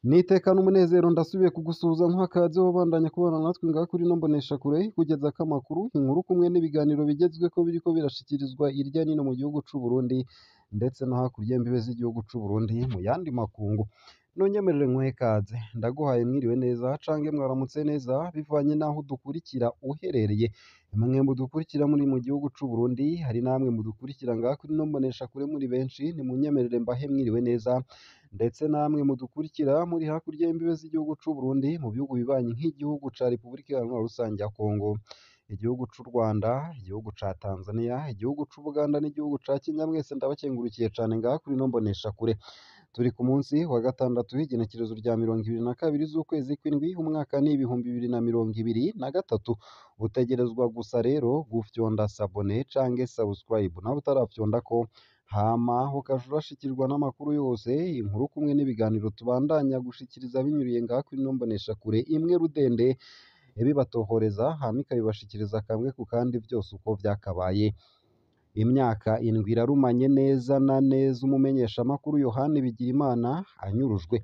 N'iteka n'umunezero ndasubiye kugusuhuza nkuha ikaze wobandanya kubana natwe ngaha kuri ino mboneshakure ikugezako amakuru, inkuru kumwe n'ibiganiro bigezweko biriko birashikirizwa irya nino mu gihugu c'u Burundi ndetse no hakurya y'imbibe z'igihugu c'u Burundi mu yandi makungu. Nunyemerere nkuhe ikaze, ndaguhaye mwiriwe neza canke mwaramutse neza bivanye n'aho udukurikira uherereye. Mwe mudukurikira muri mu gihugu c'u Burundi, hari namwe mudukurikira ngaha kuri ino mboneshakure muri benshi, nimunyemerere mbahe mwiriwe neza ndetse namwe mudukurikira muri hakurya y'imbibe z'igihugu c'u Burundi mu bihugu bibanyi nk'igihugu ca Repubulika Iharanira Rusangi ya Kongo, igihugu c'u Rwanda, igihugu ca Tanzania, igihugu c'Ubuganda n'igihugu ca Kenya, mwese ndabakengurukiye cane ngaha kuri ino mboneshakure. Turi ku munsi wa gatandatu w'igenekerezo rya 22 z'ukwezi kw'indwi umwaka ni 2023. Utegerezwa gusa rero gufyonda sabone canke subscribe nawe utarafyondako, hama ukaja urashikirwa n'amakuru yose, inkuru kumwe n'ibiganiro tubandanya gushikiriza binyuriye ngaha kuri ino mboneshakure imwe rudende ibibatohoreza hama ikabibashikiriza kamwe ku kandi vyose uko vyakabaye. Imyaka indwi irarumanye neza na neza umumenyeshamakuru Yohani Bigirimana anyurujwe.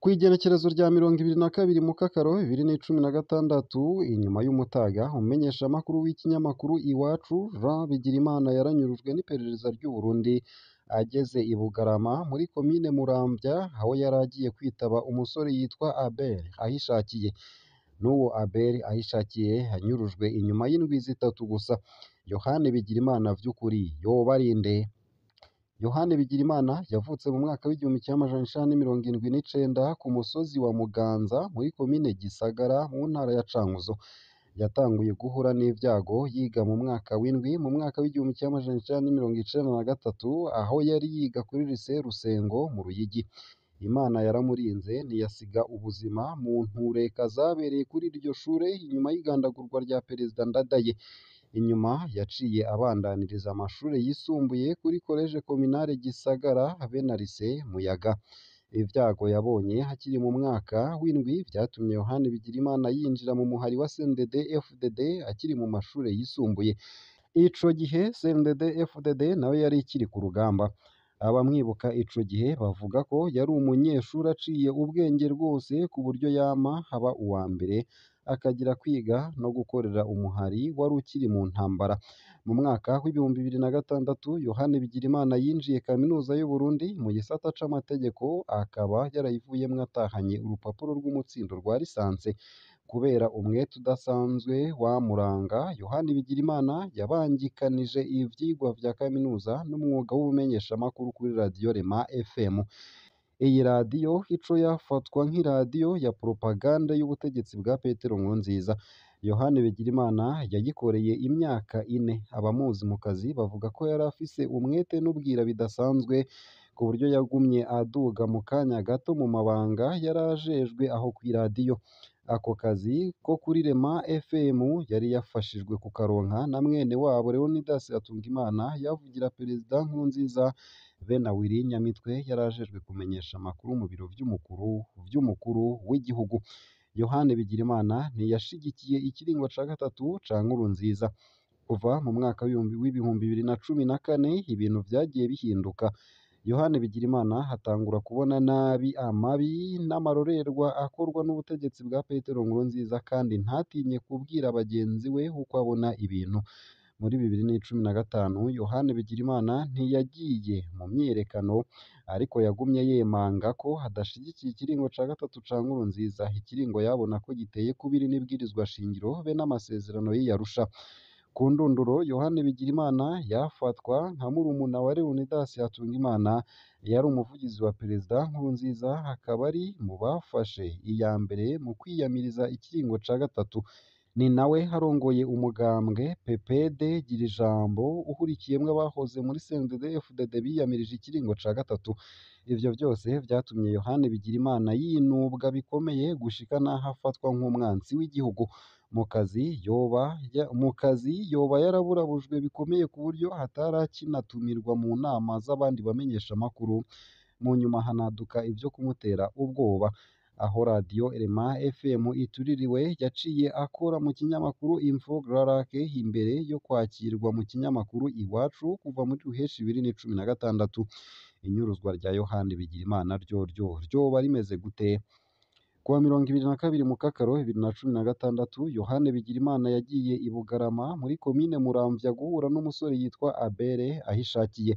Kw'igenekerezo rya 22 Mukakaro 2016 inyuma y'umutaga, umumenyeshamakuru w'ikinyamakuru Iwacu Jean Bigirimana yaranyurujwe n'iperereza ry'u Burundi ageze i Bugarama muri komine Muramvya aho yari agiye kwitaba umusore yitwa Abel Ahishakiye. N'uwo Abel Ahishakiye yanyurujwe inyuma y'indwi zitatu gusa. Yohani Bigirimana vy'ukuri yoba ari nde? Yohani Bigirimana yavutse mu mwaka w'1979 ku musozi wa Muganza muri komine Gisagara mu ntara ya Cankuzo. Yatanguye guhura n'ivyago yiga mu mwaka w'indwi mu mwaka w'1993 aho yari yiga kuri lycée Rusengo mu Ruyigi. Imana yaramurinze ntiyasiga ubuzima mu ntureka zabereye kuri iryo shure inyuma y'igandagurwa rya Perezida Ndadaye. Inyuma yaciye abandaniriza amashure yisumbuye kuri Collège Communale Gisagara be na Lycée Muyaga. Ivyago yabonye akiri mu mwaka w'indwi vyatumye Yohani Bigirimana yinjira mu muhari wa CNDD FDD akiri mu mashure yisumbuye. Ico gihe CNDD FDD nawe yari ikiri ku rugamba. Abamwibuka ico gihe bavuga ko yari umunyeshure aciye ubwenge rwose ku buryo yama aba uwa mbere akagira kwiga no gukorera umuhari wari ukiri mu ntambara. Mu mwaka w'2006 Yohani Bigirimana yinjiye kaminuza y'u Burundi mu gisata c'amategeko akaba yarayivuyemwo atahanye urupapuro rw'umutsindo rwa lisanse. Kubera umwete udasanzwe wamuranga, Yohani Bigirimana yabangikanije ivyigwa vya kaminuza n'umwuga w'ubumenyeshamakuru kuri radiyo Rema FM. Iyi radiyo ico yafatwa nk'iradiyo ya propagande y'ubutegetsi bwa Petero Nkurunziza. Yohani Bigirimana yayikoreye imyaka ine. Abamuzi mu kazi bavuga ko yari afise umwete n'ubwira bidasanzwe ku buryo yagumye aduga mu kanya gato mu mabanga yari ajejwe aho kw'iradiyo. Ako kazi ko kuri Rema FM yari yafashijwe kukaronka na mwene wabo Leonidas Hatungimana yavugira Perezida Nkurunziza be na Willy Nyamitwe yari ajejwe kumenyesha amakuru mu biro vy'umukuru w'igihugu. Yohani Bigirimana ntiyashigikiye ikiringo ca gatatu ca Nkurunziza. Kuva mu mwaka w'2014 ibintu vyagiye bihinduka. Yohani Bigirimana atangura kubona nabi amabi n'amarorerwa akorwa n'ubutegetsi bwa Petero Nkurunziza kandi ntatinye kubwira bagenzi we uko abona ibintu. Muri 2015 Yohani Bigirimana ntiyagiye mu myiyerekano ariko yagumye yemanga ko adashigikiye ikiringo ca gatatu ca Nkurunziza, ikiringo yabona ko giteye kubiri n'ibwirizwa shingiro be n'amasezerano y'i Arusha. Ku ndunduro Yohani Bigirimana yafatwa nka murumuna wa Leonidas Hatungimana yari umuvugizi wa Perezida Nkurunziza akaba ari mu bafashe iya mbere mu kwiyamiriza ikiringo ca gatatu. Ni nawe arongoye umugambwe PPD Girijambo uhurikiyemwo abahoze muri CNDD FDD biyamirije ikiringo ca gatatu. Ivyo vyose vyatumye Yohani Bigirimana yinubwa bikomeye gushika n'aho afatwa nk'umwansi w'igihugu. Mu kazi yoba yaraburabujwe bikomeye ku buryo atarakinatumirwa mu nama z'abandi bamenyeshamakuru, mu nyuma hanaduka ivyo kumutera ubwoba. Aho radiyo Rema FM ituririwe, yaciye akora mu kinyamakuru Info Grand Lac imbere yo kwakirwa mu kinyamakuru Iwacu kuva muri ruheshi 2016. Inyuruzwa rya Yohani Bigirimana ryoryo ryoba rimeze gute? Kuwa 22 Mukakaro 2016, Yohani Bigirimana yagiye i Bugarama muri komine Muramvya guhura n'umusore yitwa Abere Ahishakiye.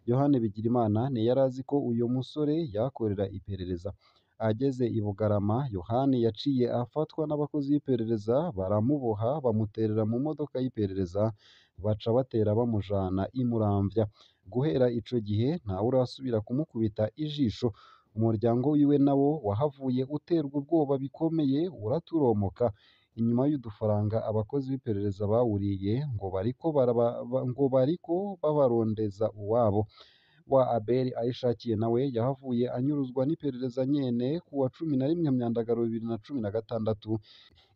Yohani Bigirimana ntiyari azi ko uyo musore yakorera iperereza. Ageze i Bugarama, Yohani yaciye afatwa n'abakozi b'iperereza, baramuboha bamuterera mu modoka y'iperereza, baca batera bamujana i Muramvya. Guhera ico gihe ntawurasubira kumukubita ijisho. Umuryango wiwe nawo wahavuye uterwa ubwoba bikomeye uraturomoka. Inyuma y'udufaranga abakozi b'iperereza bawuriye ngo bariko babarondeza uwabo. Wa Abeli Ahishakiye nawe yahavuye anyuruzwa n'iperereza nyene kuwa 11 Myandagaro 2016,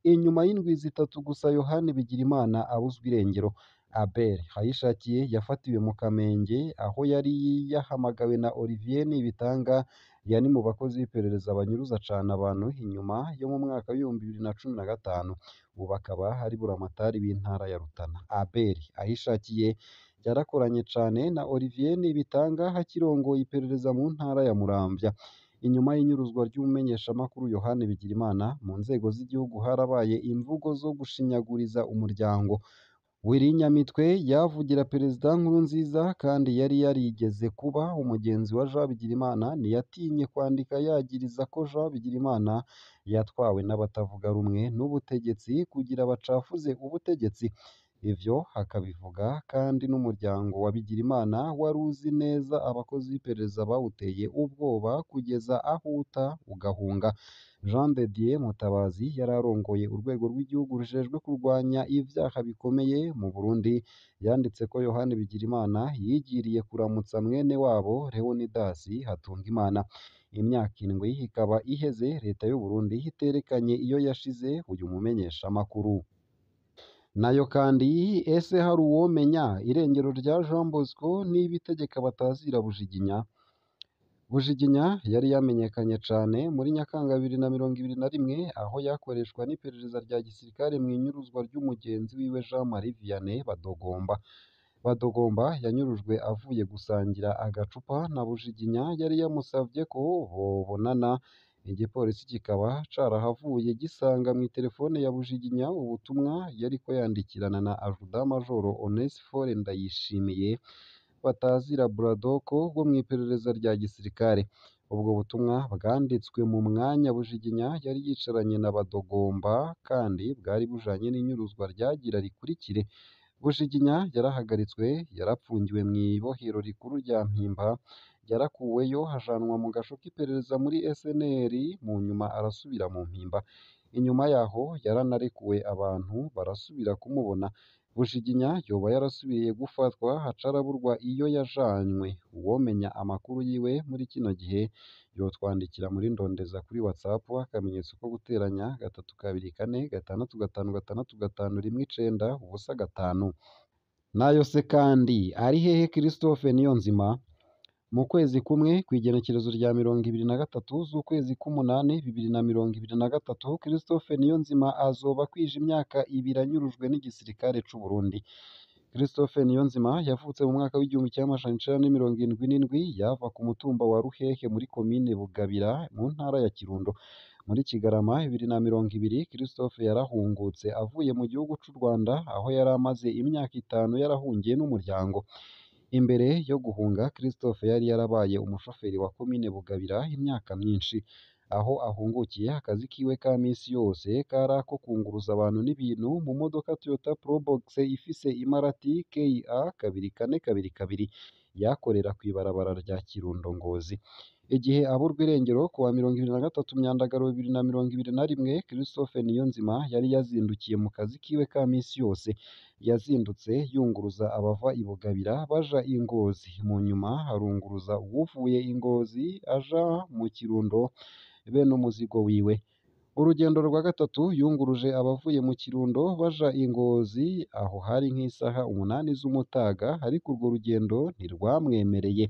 inyuma y'indwi zitatu gusa Yohani Bigirimana abuzwa irengero. Abel Ahishakiye yafatiwe mu Kamenge aho yari yahamagawe na Olivier Nibitanga, yari mu bakozi b'iperereza banyuruza cane abantu inyuma yo mu mwaka w'2015, ubu akaba ari buramatari w'intara ya Rutana. Abel Ahishakiye yarakoranye cane na Olivier Nibitanga akirongoye iperereza mu ntara ya Muramvya. Inyuma y'inyuruzwa ry'umumenyeshamakuru Yohani Bigirimana, mu nzego z'igihugu harabaye imvugo zo gushinyaguriza umuryango. Willy Nyamitwe yavugira Perezida Nkurunziza kandi yari yarigeze kuba umugenzi wa Jean Bigirimana, ntiyatinye kwandika yagiriza ko Jean Bigirimana yatwawe n'abatavuga rumwe n'ubutegetsi kugira bacafuze ubutegetsi. Ivyo akabivuga kandi n'umuryango wa Bigirimana wari uzi neza abakozi b'iperereza bawuteye ubwoba kugeza aho uta ugahunga. Jean de Dieu Mutabazi yari arongoye urwego rw'igihugu rujejwe kurwanya ivyaha bikomeye mu Burundi, yanditse ko Yohani Bigirimana yigiriye kuramutsa mwene wabo Leonidas Hatungimana. Imyaka indwi ikaba iheze leta y'u Burundi iterekanye iyo yashize uyu mumenyeshamakuru. Nayo kandi ese hari uwomenya irengero rya Jean Bosco Niyibitegeka batazira Bujiginya? Bujiginya yari yamenyekanye cane muri Nyakanga 2021, aho yakoreshwa n'iperereza rya gisirikare mw'inyuruzwa ry'umugenzi wiwe Jean Marie Vianney Badogomba. Badogomba yanyurujwe avuye gusangira agacupa na Bujiginya yari yamusavye ko bobonana, igipolisi kikaba carahavuye gisanga mw'iterefone ya Bujiginya ubutumwa yariko yandikirana na Ajuda Majoro Onesphore Ndayishimiye batazira Buradoko wo mw'iperereza rya gisirikare. Ubwo butumwa bwanditswe mu mwanya Bujiginya yari yicaranye na Badogomba kandi bwari bujanye n'inyuruzwa ryagira rikurikire. Bujiginya yarahagaritswe, yarapfungiwe mw'ibohero rikuru rya Mpimba, yarakuweyo ajanwa mu gasho k'iperereza muri SNR, mu nyuma arasubira mu Mpimba. Inyuma yaho yaranarekuwe abantu barasubira kumubona. Bujiginya yoba yarasubiye gufatwa aca araburwa iyo yajanywe. Uwomenya amakuru yiwe muri kino gihe yotwandikira muri Ndondeza kuri WhatsApp akamenyetso ko guteranya 3 2 4 6 5 6 5 1 9 0 5. Nayo se kandi ari hehe Christophe Niyonzima? Mu kwezi kumwe kw'igenekerezo rya 23 z'ukwezi k'umunani 2023, Christophe Niyonzima azoba akwije imyaka ibiri anyurujwe n'igisirikare c'u Burundi. Christophe Niyonzima yavutse mu mwaka w'1977, yava ku mutumba wa Ruhehe muri komine Bugabira mu ntara ya Kirundo. Muri Kigarama 2020, Christophe yarahungutse avuye mu gihugu c'u Rwanda aho yari amaze imyaka itanu yarahungiye n'umuryango. Imbere yo guhunga, Christophe yari yarabaye umushoferi wa komine Bugabira imyaka myinshi. Aho ahungukiye, akazi kiwe ka misi yose kari ako kunguruza abantu n'ibintu mu modoka Toyota Probox ifise imarati KA 2422, yakorera kw'ibarabara rya Kirundo Ngozi. Igihe aburwa irengero kuwa 23 Myandagaro 2021, Christophe Niyonzima yari yazindukiye mu kazi kiwe ka misi yose. Yazindutse yunguruza abava i Bugabira baja i Ngozi, mu nyuma arunguruza uwuvuye i Ngozi aja mu Kirundo be n'umuzigo wiwe. Urugendo rwa gatatu yunguruje abavuye mu Kirundo baja i Ngozi, aho hari nk'isaha 8 z'umutaga, ariko urwo rugendo ntirwamwemereye.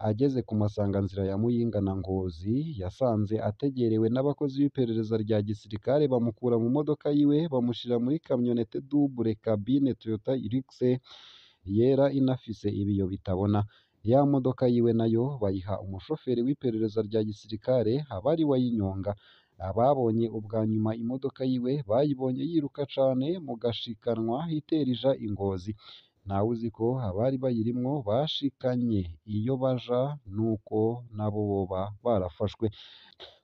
Ageze ku masanganzira ya Muyinga na Ngozi, yasanze ategerewe n'abakozi b'iperereza rya gisirikare, bamukura mu modoka yiwe bamushira muri kamyonete double cabine Toyota Hilux yera inafise ibiyo bitabona. Ya modoka yiwe nayo bayiha umushoferi w'iperereza rya gisirikare aba ariwe ayinyonga. Ababonye ubwa nyuma imodoka yiwe bayibonye yiruka cane mu gashikanwa itera ija i Ngozi. Ntawuzi ko abari bayirimwo bashikanye iyo baja nuko nabo boba barafashwe.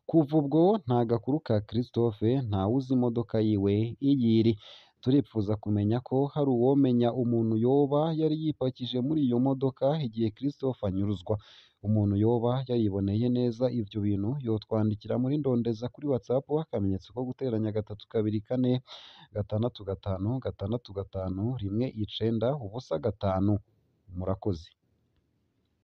Kuva ubwo nta gakuru ka Christophe, ntawuzi imodoka yiwe iyiri. Turipfuza kumenya ko hari uwomenya umuntu yoba yari yipakije muri iyo modoka igihe Christophe anyuruzwa. Umuntu yoba yariboneye neza ivyo bintu yotwandikira muri ndondeza kuri WhatsApp akamenyetso ko guteranya 324 6 5 6 5 1 9 0 5. Murakoze.